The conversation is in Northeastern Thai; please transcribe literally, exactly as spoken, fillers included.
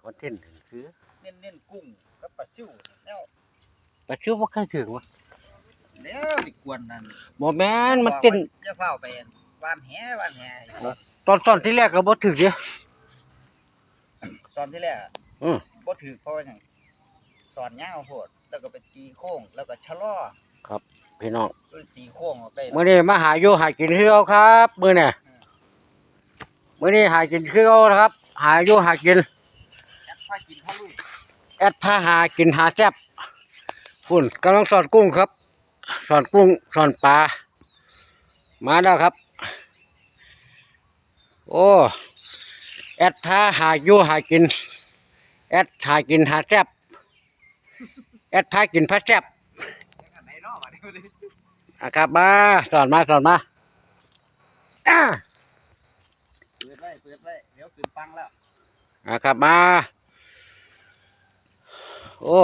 คอนเทนต์ถือ เน้นๆกุ้งกับปลาซิว แล้วปลาซิวบ่เคยถืกวะ แล้วไปกวนนั่น บ่แม่น มันเต้น อย่าฟ้าวไปหว่านแห หว่านแห ตอน ตอนที่แรกก็บ่ถืกเด้ ตอนที่แรก อืม บ่ถืกเพราะว่าหยัง สอนยาวโพด แล้วก็ไปตีโค้ง แล้วก็ชะลอ ครับ พี่น้อง ก็เลยตีโค้งออกได้ มื้อนี้มาหาอยู่หากินคือเก่าครับ มื้อนี้ มื้อนี้หากินคือเก่านะครับ หาอยู่หากิน แอดพากินพาลุย แอดพาหากินหาแซ่บ พุ่น กำลังสอนกุ้งครับ สอนกุ้ง สอนปลา มาแล้วครับ โอ้ แอดพาหาอยู่หากิน แอดหากินหาแซ่บ แอดพากินพาแซ่บ อ่ะครับ มา สอนมา สอนมา อ่า เปิดไว้ เปิดไว้ เดี๋ยวขึ้นปังแล้ว อ่ะครับ มา โอ้